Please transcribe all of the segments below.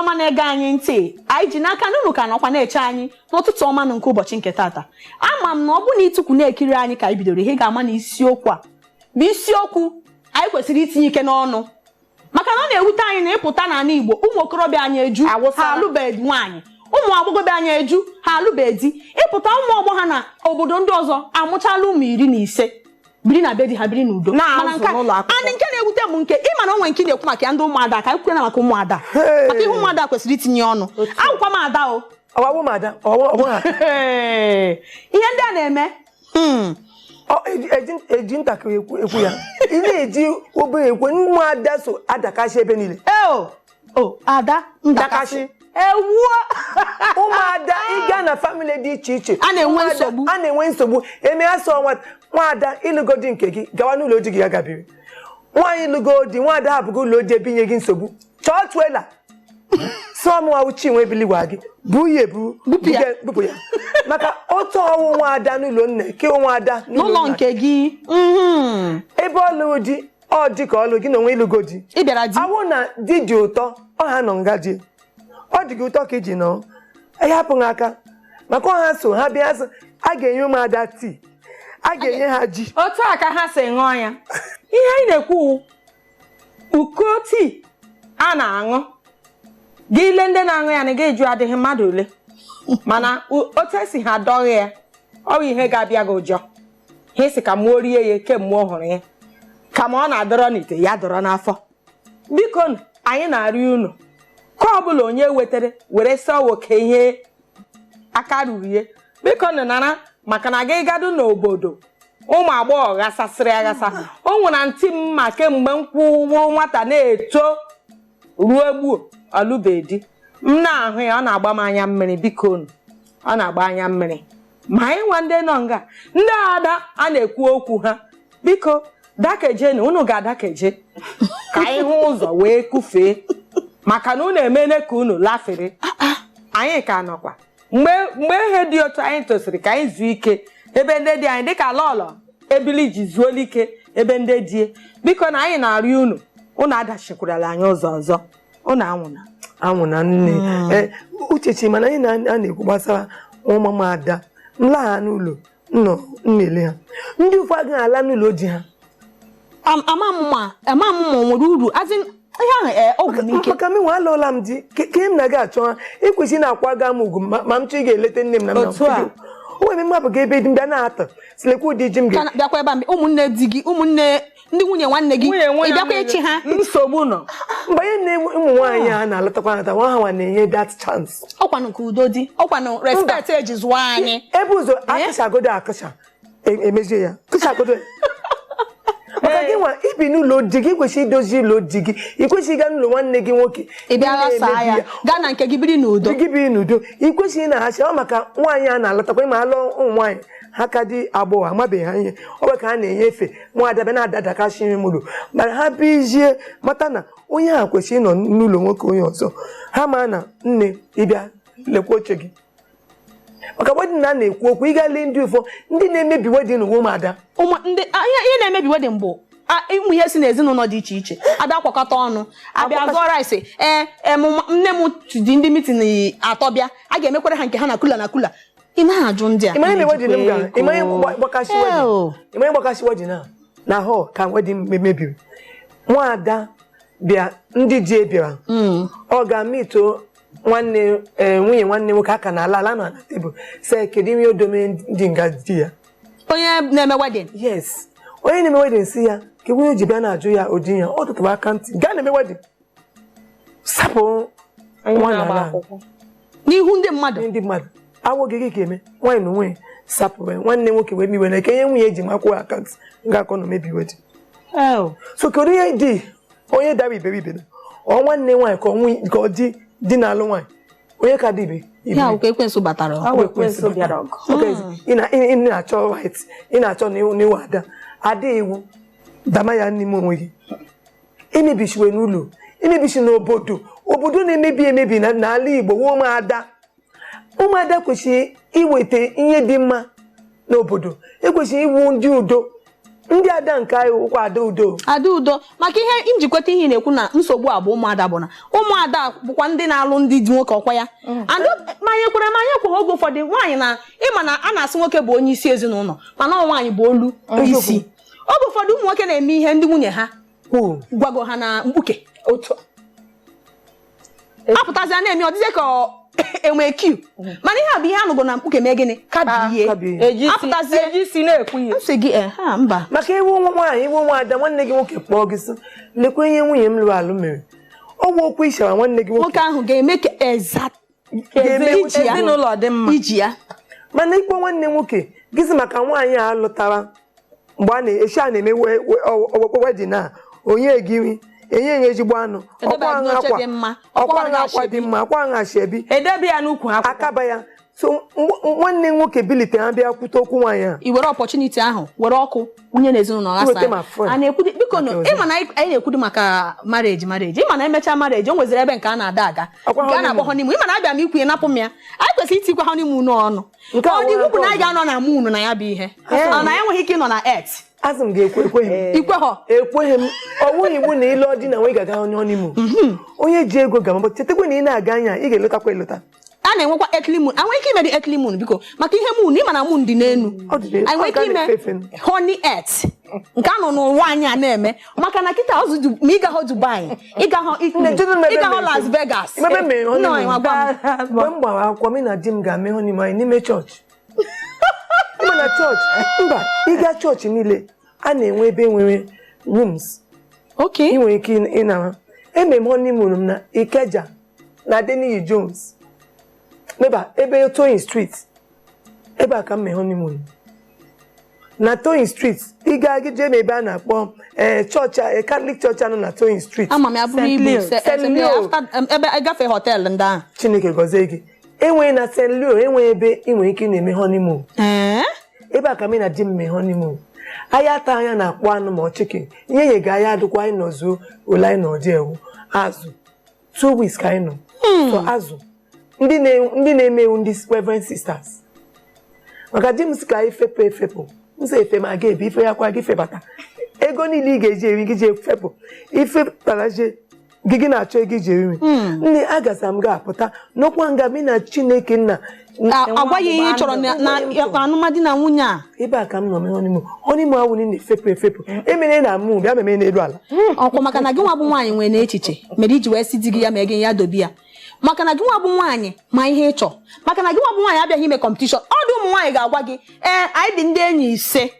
Ọma na-ege anyị ntị, anyị ji n'aka na unu ka nọkwa na-eche anyị n'ụtụtụ ọma nke ụbọchị nke tata. Ama m na ọ bụ na ịtụkwu na-ekiri anyị ka anyị bidoro ihe, ga-ama na isiokwu a bụ isiokwu anyị kwesịrị itinye ike n'ọnụ, maka na ọ na-ewute anyị na ịpụta n'ala Igbo, ụmụ okorobịa anyị eju ha Awụsara. alụbeghị nwaanyị, ụmụ agbọghọbịa anyị eju ha alụbeghị di. Ịpụta, ụmụ ọgbọ ha na obodo ndị ọzọ amụchala ụmụ 15, biri na be di ha, biri n'udo. Na-azụ Mana nke n'ụlọ akwụkwọ. And nke na-ewute m, nke ịma na onwe nke ị na-ekwu maka ya, ndị ụmụada, ka anyị kwere maka ụmụada, Hey! maka ihe ụmụada kwesịrị itinye ọnụ. Awụkwa m ada o. Ọwawu m ada, ọwụ ọwụ ha. Ihe ndị a na-eme. Ọ, eji ntakịrị ekwu ya, ị na-eji obere ekwu. Ụmụada so adakashi ebe niile. Eo o, ada ndakasị ewuo. Ụmụada, ịga na family dị iche iche, A na-enwe nsogbu. A na-enwe nsogbu. Eme asọ nwaada ịlụgo di nke gị, gawa n'ụlọ di gị ya gabiri. Nwaanyị ịlụgo di, nwaada hapụgo ụlọ di ebinye gị nsogbu, chọọ tuela sọ mụnwa uchi nwe ebili gwa gị bụ ya ebu. Bupụ ya. Bupụ ya, maka otu ọnwụ nwaada n'ụlọ nne ke nwaada n'ụlọ nna. Nke gị. Ebe ọ lụrụ di, ọ dị ka ọlụ gị na onwe ịlụgo di. Ị bịara di. Awụ na di dị ụtọ, ọ ha nọ nga di, ọ dị gị ụtọ ka iji nọ ịhapụ ha aka, maka ọha so ha bịa sị a ga-enye ụmụada tii, a ga-enye ha ji. Otu a ka ha si ṅụọ ya. Ihe anyị na-ekwu wụ, uko tii a na-aṅụ, gị ile ndị na-aṅụ ya na gị jụ adịghị mmadụ ole, mana otu esi ha dọghị ya, ọ bụ ihe ga-abịa gị ụjọ. Ha esi ka mmụọ rie ya kemgbe ọ hụrụ ya, kama ọ na-adọrọ n'ite ya dọrọ n'afọ. Biko nụ, anyị na-arịọ unu ka ọ bụla onye wetara were sọọ oke ihe aka ruru ya, biko nụ nara, maka na gị gado n'obodo ụmụ agbọghọ ghasasịrị aghasa. O nwere ntị m ma kemgbe m kwụwụrụ nwata na-eto ruo gbuo ọlụbedi, m na-ahụ ya, ọ na-agba m anya mmiri. Biko nụ, ọ na-agba anya mmiri. Ma anyị nwa ndị nọ nga, ndị ada a na-ekwu okwu ha, biko dakeje na unu ga-adakeje ka anyị hụ ụzọ wee kụfee, maka na unu emene ka unu lafere. Anyị ka nọkwa mgbe ihe dị otu anyị tosiri ka anyị zuo ike ebe ndị dị anyị, dịka lọlọ ebili ji zuola ike ebe ndị die. Biko na anyị na-arịọ unu, unu adachikwurala anyị ụzọ ọzọ, unu anwụna. Anwụ na nne. Ee, uchechi, mana anyị a na-ekwu gbasara ụmụada nlagha n'ụlọ nnọ nnele ha, ndị ụfọdụ agaghị ala n'ụlọ di ha. Ama m ma o nwere uru azị ihe ahụ. Ee, ọ gwụ m ike. Maka m nwe alụọla m di ke m na-aga achọ ha ekwesị na-akwaga m ugwu, ma m chọ ị ga-eleta nne m na nna m. Otu a. O nwere mmapụ ga ebe di m bịa na-atọ silekwa ụdị ji m ga Ka bịakwa ebe a, ụmụnne di gị, ụmụnne ndị nwunye nwanne gị, nwunye nwunye ị bịakwa ịchị ha. Nsogbu nọ. Mgbe anyị na ụmụ nwaanyị a na-alọtakwa alọta, nwa ha nwa na-enye that chance. Ọkwanụ ka udo dị, ọkwanụ respect eji zụọ anyị. Ebe ụzọ akụchagodo akụcha, emezie ya kụchagodo ya. Maka gị nwa ibi n'ụlọ di gị, kwesịrị idozi ụlọ di gị. Ị kwesịrị ịga n'ụlọ nwanne gị nwoke ị bịa ị ghasaa na-emebi ya, gaa na nke gị biri n'udo. Di gị biri n'udo. Ị kwesịghị na-achị ọ maka nwaanyị a na-alọtakwa. Ịma alụ ụmụ nwaanyị ha ka dị agbọghọ, amabeghị ha ihe ọ bụ ka ha na-enyefe nwaada bịa na-adadakasị nri mụrụ, mana ha bizie mata na onye a kwesịrị ịnọ n'ụlọ nwoke onye ọzọ. Ha ma na nne ịbịa lekwa oche gị maka wedding na a na-ekwu okwu. Ịga lee ndị ụfọ ndị na-emebi wedding ụwa, ụmụada. Ụmụ ndị ihe na-emebi wedding bụ ụmụ ihe si n'ezinụlọ dị iche iche abịa kwakọta ọnụ, abịa zụọ rice. Ee, nne m dị ndị meeting atọ bịa, a ga-emekwara ha nke ha na cooler na cooler. Ị naghị ajụ ndị a. Ịma ihe wedding m gara, ịma ihe gbakasị wedding. Ew. Ịma ihe gbakasị wedding a na hall ka wedding mebiri. Nwaada bịa, ndị di bịara, ọ ga-amịto nwanne, ee, nwunye nwanne nwoke aka na ala ala nọ na tebụl sị, kedu ihe odome ndị nga di ya? Onye na-eme wedding? Yes, onye na-eme wedding. Si ya ka nwunye ji bịa na-ajụ ya ụdị ya, ọ tụtụrụ aka ntị gaa na-eme wedding sapụ Onye nwa na-agba n'ala. akwụkwọ. N'ihu ndị mmadụ. Ndị mmadụ awụ gị ka eme nwaanyị na onwe sapụrụ ya. Nwanne nwoke wee miwe na ka ihe nwunye ji makwụ aka ntị nga akọ na mebi wedding. So kedu ihe dị onye dara iberibe na ọ nwanne nwaanyị ka ọ ka ọ di di na-alụ nwaanyị, onye ka dị ibe Ya akwụkwọ ekwensu batara. Ọ bụ ekwensu bịara ọgụ. Okay, ị na-achọ right, ị na-achọ n'iwu ada ada iwu dama ya n'ime onwe gị. Emebisiwe n'ụlọ, emebisi n'obodo, obodo na-emebi emebi n'ala Igbo nwe ụmụada. Ụmụada kwesịrị iweta ihe dị mma n'obodo, ekwesịrị iwu ndị udo. Ndị ada nke anyị wụkwa ada udo. Ada udo, maka ihe njikweta ihe ị na-ekwu na nsogbu a bụ ụmụada, bụ na ụmụada bụkwa ndị na-alụ ndị di nwoke ọkwa ya. And ma anyị kwere ma anyị ekweghị, oge ụfọdụ nwaanyị na ịma na a na-asị nwoke bụ onye isi ezinụlọ, mana ọ nwaanyị bụ olu isi. Oge ụfọdụ ụmụ nwoke na-eme ihe ndị nwunye ha kwuru gwago ha na mkpuke. Otu. Apụtazịa na-eme ọ dịzie ka ọ enwe kiu, mana ihe a bụ ihe anụgo na mkpuke mee gịnị kabie. Kabie. Eji isi Apụtazie. Eji isi na-ekwu ihe. Nsị gị ha mba. Maka iwu nwaanyị, iwu nwaada, nwanne gị nwoke kpọọ gị sị, lekwa ihe nwunye m lụrụ alụ mere, ọ bụ okwu ịshara nwanne gị nwoke Nwoke ahụ ga-eme ka exact ga-eme iji ya. Ezinụlọ dị mma. Iji ya. Mana ịkpọ nwanne nwoke gị sị maka nwaanyị a lụtara mgbe a na-eshi a na-eme wedding a, onye gị nri, enye ya ezigbo anụ, Edebe ọkwa gị aṅụ n'oche akwa dị mma, ọkwa ọkwa aṅụ akwa dị mma, akwa aṅụ ashebi. Edebe ya n'ukwu akwụkwọ. Akaba ya so nwanne nwoke bilite ha bịa kwute okwu nwaanyị a. I were opportunity ahụ were ọkụ nwunye na ezinụlọ Iweta ghasa. ma friend. A na-ekwu biko nụ, Maka ọzọ. ịma na anyị na-ekwudu maka marriage marriage, ịma na emechaa marriage, o nweziri ebe nke a na-ada aga Ọkwa nke a na-akpọ honeymoon. honeymoon. Ịma na abịa m ikwu ya napụ m ya, anyị kwesịrị itikwa honeymoon ọnụ. Nke a Ọ dị nwere iwu bụ na anyị ọzọ. ga-anọ na moon na ya bụ ihe ọ na anyị enweghị ike ịnọ na earth. Asị m ga-ekwe, ekweghị m. Ikweghọ? Ekweghị m. Ọ wụghị iwu na ịlụọ di na nwunye ga-aga honeymoon. Onye ji ego ga mabọ. Chetakwa na ị na-aga anya, ị ga-elotakwa elota. A na-enwekwa earthly moon, enwere ike ime dị earthly moon, biko, maka ihe moon, ịma na moon dị n'elu. Ọ dị n'elu. Anyị nwere Ọ ga ike ime na-efe efe. honey earth nke a nọ n'ụwa anyị a na-eme, maka na kịta ọzọ ma ị gahụ Dubai, ịgahụ Italy, Nne, jụrụ m ebe ịgahụ mere Las Vegas. Ebe mere Nna, honeymoon. nwa, gwa m. Mgbe m gbara akwụkwọ, m na di m ga-eme honeymoon anyị n'ime chọọchị. Ịma na chọọchị mba, ịga chọọchị niile a na-enwe ebe nwere rooms ị nwere ike ịnara. Eme m honeymoon m na Ikeja na Adeniyi Jones meba ebe Toyin Street, ebe a ka m mee honeymoon na Toyin Street. Ịga gị jee ebe a na-akpọ ee chọọchị Catholic chọọchị anọ na Toyin Street. Ama m ya bụrụ St. ibu Leo. St. St. Leo, Leo. after, ebe agafe hotel ndị ahụ. Chineke gọzie gị. Enweghị na St. Leo, enweghị ebe ị nwere ike ị na-eme honeymoon. Ee. Ebe a ka mụ na di m mee honeymoon. Anyị ata anya na-akpọ anụ ma ọ chicken ihe nye ga anyị adịkwa. Anyị nọzuo ole anyị nọ dị ewu azụ 2 weeks ka anyị nọ so azụ ndị na-eme ewu, ndị Reverend Sisters, maka di m sị ka anyị fepụ efepụ. M sị efe ma ga ebi ife ya kwa gị febata ego niile ị ga-eji eri gị ji efepụ ife taraje gị gị na-achọ ego iji eri nri. Nne, agasa m ga-apụta n'ọkwa nga mi na Chineke nna. Agwaghị ihe ị chọrọ na alụmdi na nwunye a. Ebe a ka m nọ mee honeymoon. Honeymoon awụ na efepụ efepụ emere na mụ bịa meme n'elu ala. Ọkwa maka na gị nwa bụ nwaanyị nwere n'echiche mere iji wee sị di gị ya mee gị ya dobe ya, maka na gị nwa bụ nwaanyị ma ihe ị chọ, maka na gị nwa bụ nwaanyị abịaghị ime competition. Ọ dị ụmụ nwaanyị ga-agwa gị, ee, anyị dị ndị enyi ise.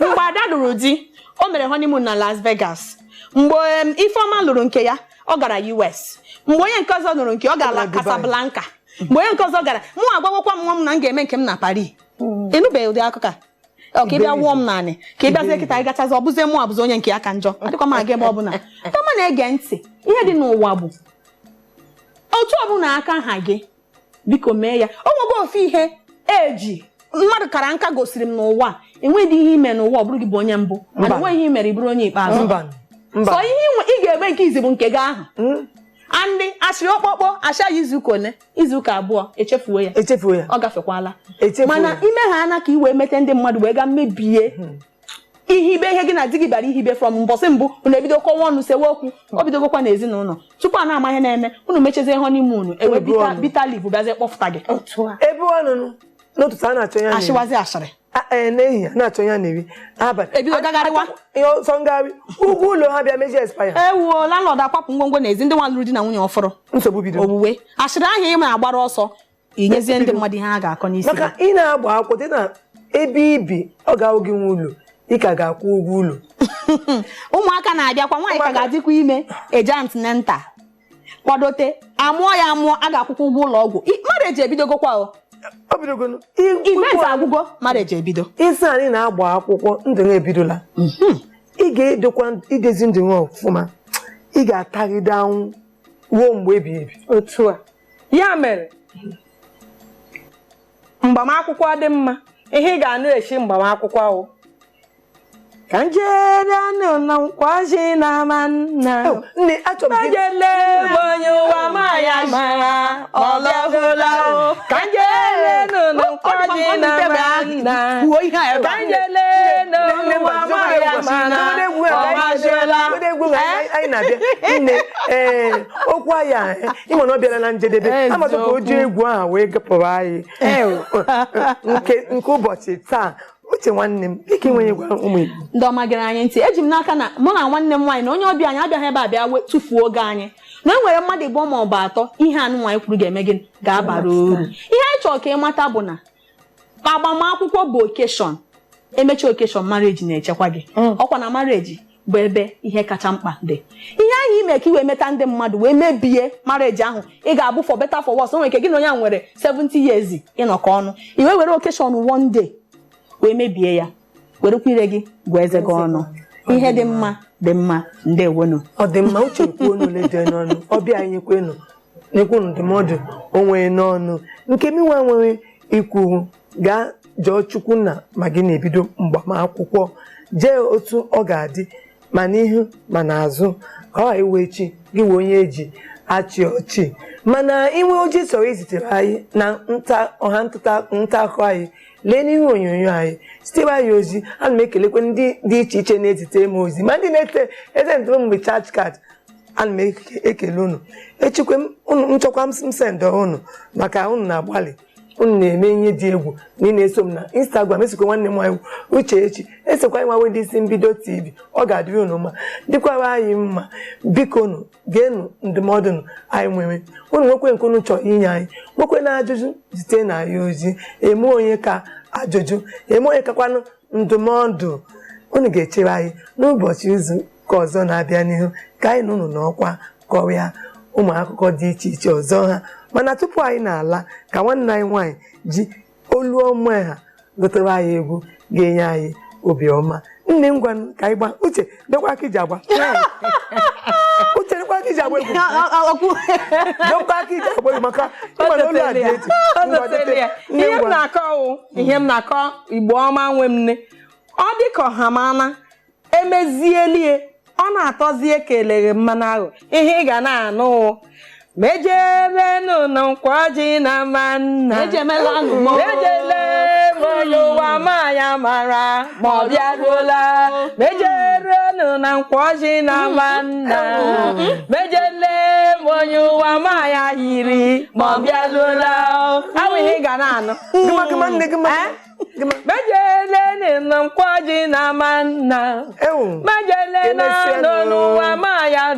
Mgbe Ada lụrụ di, o mere honeymoon na Las Vegas. Mgbe Ifeọma lụrụ nke ya, ọ gara US. Mgbe onye nke ọzọ lụrụ nke ọ gara Ọ gara Dubai. Casablanca. Mgbe onye nke ọzọ gara, mụ agwagwakwa m nwa m na m ga-eme nke m na Paris. Ịnụbeghị ụdị akụkọ a? Ọ ka ị bịa wụọ m naanị ka ị bịazie kịta, ị gachazi ọ bụzie mụ abụzi onye nke ya ka njọ. Adịkwa m aga ebe ọbụla kama na-ege ntị. Ihe dị n'ụwa bụ otu ọbụla aka ha gị, biko mee ya. O nwego ofu ihe eji mmadụ kara nka gosiri m n'ụwa a, enweghị ihe ime n'ụwa ọ bụrụ gị bụ onye mbụ mana Mba. enweghị ihe i mere ị bụrụ onye ikpeazụ. Mba, mba. So ihe ị ga-eme nke izi bụ nke gị ahụ. Andị asịrị okpokpo asị ya izuụka one, izuụka 2, echefuo ya. Echefuo ya. Ọ gafekwala. Echefuo Mana ya. ime ha ana ka i wee mete ndị mmadụ wee gaa mebie ihibe ihe gị na di gị bịara ihibe from mbọsị mbụ unu ebido kọwa ọnụ, sewe okwu. O bidogokwa n'ezinụlọ tupu a na-ama ihe na-eme, unu mechezie honeymoon, ewe Unu buo bitter ọnụ. Bitter leaf bịazie kpọfụta gị. Otu a. Ebe ọnụnụ n'ụtụtụ a na-achọ ya na-eri. Ashịwazi ashịrị. N'ehihie a na-achọ ya na-eri, abalị Ebido gagharịwa. Ihe ọsọ ngagharị ụgwọ ụlọ ha bịa meji expire. Ewuo, landlord akwapụ ngwongwo n'ezi ndị nwa lụrụ di na nwunye ọfụrụ. Nsogbu bido. Owuwe ashịrị ahụ ị na-agbara ọsọ, inyezie ndị mmadụ ihe ha ga-akọ n'isi. Maka ị na-agba akwụkwọ dị na ebe ibi, ọ ga-awụ gị nwe ụlọ, ị ka ga-akwụ ụgwọ ụlọ. Ụmụaka na-abịakwa, nwaanyị ka ga-adịkwa ime, eje antenatal, kwadote amụọ ya amụọ, a ga-akwụkwọ ụgwọ ụlọ ọgwụ. Marriage ebidogokwa o. O bidogonu. Event agwụgo, marriage ebido. Isi anyị na-agba akwụkwọ, ndụ ha ebidola. Ị ga-edokwa idezi ndụ ha ọfụma, ị ga-atagide anwụ ruo mgbe ebighị ebi. Otu a. Ya mere mgbamakwụkwọ dị mma, ihe ị ga-anụ echi mgbamakwụkwọ ahụ. Ka njere na nkwaji na ama nna. Oh, nne, achọrọ m ka ị- Ejele m onye ụwa ma ya mara ọlọhụla o. Ka njere nụ na nkwaji na ama nna. Kwuo ihe a ebe Ka a. njele nụ ụwa ma ya mara ọmajụla. egwu anyị na-abịa, nne. Ee, okwu anyị a, ịma na ọ bịara na njedebe. Amazọ ka o ji egwu ahụ wee gapụrụ anyị nke ụbọchị taa. Uche nwanne m, ike nwenye gwa ụmụ Igbo. Ndị ọma gere anyị ntị, eji m n'aka na mụ na nwanne m nwaanyị na onye ọbịa anyị abịaghị ebe a bịa tụfuo oge anyị, na e nwere mmadụ ịbụọ ma ọ bụ atọ ihe anụ nwaanyị kwuru ga-eme gịnị, ga-abara uru. Ihe anyị chọrọ ka ị mata bụ na agbamakwụkwọ bụ occasion. Emechi occasion, marriage na-echekwa gị. Ọkwa na marriage bụ ebe ihe kacha mkpa dị. Ihe anyị ime ka ị wee meta ndị mmadụ wee mebie marriage ahụ, ị ga-abụ for better for worse. O nwere ike gị na onye ahụ nwere 70 years ịnọkọ ọnụ, i wee were occasion one day wee mebie ya. Werekwa ire gị gụọ eze gị ọnụ. Ihe dị mma dị mma. Ndewonu. Ọ dị mma. Uche kwuo n'ole dị n'ọnụ ọbịa anyị, kwenu nyekwu ndụmọdụ onwe n'ọnụ nke minwa nwere ikwu. Gaa jụọ Chukwu na ma gị na-ebido mgbamakwụkwọ, jee otu ọ ga-adị ma n'ihu ma n'azụ, ka ọ ghara iwe echi gị wee onye eji achị ọchị. Mana inwe oji chọrọ izitere anyị na nta ọha nta akụkọ anyị, lee n'ihu onyonyo anyị, zitere anyị ozi. Ana m ekelekwe ndị dị iche iche na-ezite m ozi, ma ndị na-ete eze ntụrụ mgbe charge card. Ana m ekele unu. Echikwe m unu nchọkwa m send unu maka unu na-agbalị, unu na-eme ihe dị egwu na ị na-eso m na Instagram. Esokwa nwanne m nwaanyị Uchechi, esokwa anyị nwawe ndị isi mbido TV. Ọ ga-adịrị unu mma, dịkwara anyị mma. Biko unu geenụ ndụmọdụ nụ anyị nwere. Unu nwekwe nke unu chọrọ inye anyị, nwekwe na ajụjụ, zite na anyị ozi. Eme onye ka ajụjụ, eme onye kakwanụ ndụmọdụ. Unu ga-echere anyị n'ụbọchị izu ka ọzọ na-abịa n'ihu, ka anyị na unu n'ọkwa kọrịa ụmụ akụkọ dị iche iche ọzọ ha. Mana tupu anyị na-ala, ka nwanne anyị nwaanyị ji olu ọma ha gotere anyị egwu ga-enye anyị obiọma. Nne, ngwanụ, ka anyị gba. Uche, dọkwa aka iji agba. Uche, dọkwa aka iji agba egwu. Dọkwa aka iji agba egwu, maka ịma na olu a dị echi. Ngwa, dete. Nne, Ihe m ngwa. na-akọ wụ ihe m na-akọ. Igbo ọma nwe m, nne, ọ dị ka ọhamana emezielie, ọ na-atọzi ekeleghe mmanụ ahụ. Ihe ị ga na-anụ wụ, mejerenụ na nkwaji na mma nna. Ejemelanụ m. Ejele m onye ụwa ma ya mara ma ọ bịaruola. Mejerenụ na nkwaji na mma nna. Mejele m onye ụwa ma ya yiri ma ọ bịaruola. Awụ ihe ị ga na-anụ. Gịma gịma, nne, gịma gịma. Mejele na nkwaji na mma nna. Ewu. Mejele na Emesịa nụ. n'ụwa ma ya.